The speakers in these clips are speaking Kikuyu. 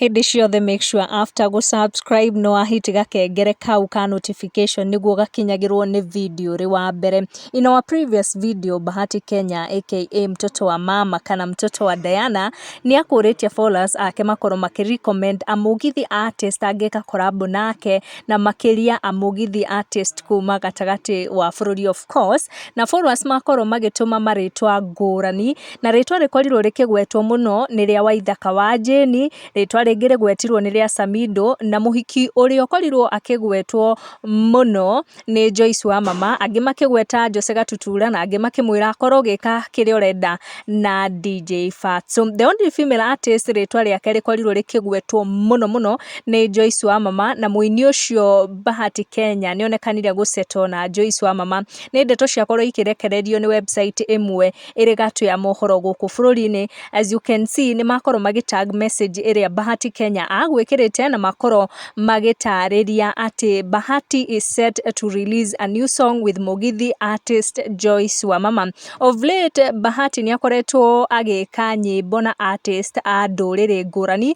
Hĩndĩ ciothe make sure after gũ subscribe nĩ wahit gakengere kau ka notification nĩguo gakinyagĩrwo nĩ video ũrĩ wa mbere. In our previous video, Bahati Kenya aka mtoto wa mama kana mtoto wa Diana nĩ akũrĩtie followers ake makorwo makĩ recommend a Mũgithi artist angĩka collab nake, na makĩria a Mũgithi artist kuma gatagatĩ wa bũrũri, of course. Na followers makorwo magĩtũma marĩtwa ngũrani, na rĩtwa rĩkorirwo rĩkĩgwetwo mũno nĩ rĩa Waithaka wa Jane. Rĩtwa rĩngĩ rĩgwetirwo nĩ rĩa Samido, na mũhiki ũrĩa ũkorirwo akĩgwetwo mũno nĩ Joyce wa Mama, angĩ makĩgweta Jose Gatutura na angĩ makĩmwĩra akorwo ũgĩka kĩrĩa ũrenda na DJ Fatso. The only female artist rĩtwa rĩake rĩkorirwo rĩkĩgwetwo mũno mũno nĩ Joyce wa Mama, na mũini ũcio Bahati Kenya nĩ onekanire gũsettle na Joyce wa Mama. Nĩ ndeto ciakorwo ikĩrekererio nĩ website ĩmwe ĩrĩ gatũ ya mohoro gũkũ bũrũri-inĩ. As you can see, nĩ makorwo magĩ tag message ĩrĩa Bahati Kenya agwĩkĩrĩte na makorwo magĩtarĩria atĩ Bahati is set to release a new song with Mugithi artist Joyce Wamama. Of late, Bahati nĩ akoretwo agĩka nyĩmbo na artist a ndũrĩrĩ ngũrani,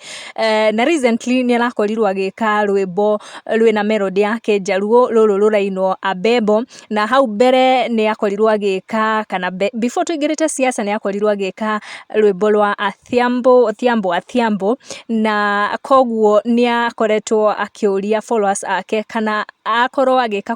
na recently nĩ arakorirwo agĩka rwĩmbo rwĩna melody ya Kĩnjaruo, rũrũ rũrainwo Abebo. Na hau mbere nĩ akorirwo agĩka, kana before tũingĩrĩte siasa, nĩ akorirwo agĩka rwĩmbo rwa Athiambo Othiambo Athiambo, na koguo nĩ akoretwo akĩũria followers ake kana akorwo agĩka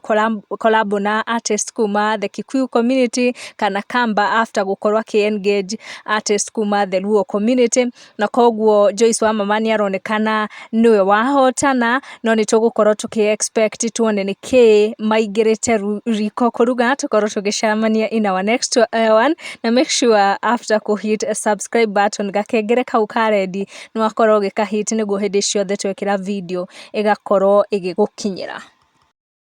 collab na artist kuma the Kikuyu community kana Kamba, after gũkorwo akĩ engage artist kuma the Luo community. Na koguo Joyce wa Mama nĩ aronekana nĩwe wahotana, no nĩ tũgũkorwo tũkĩ expect tuone nĩ kĩ maingĩrĩte riko kũruga. Tũkorwo tũgĩcemania in our next one, na make sure after kũ hit subscribe button, gakengere kau ka red nĩ wakorwo ũgĩka hit nĩguo hĩndĩ ciothe twekĩra video ĩgakorwo ĩgĩgũkinyĩra.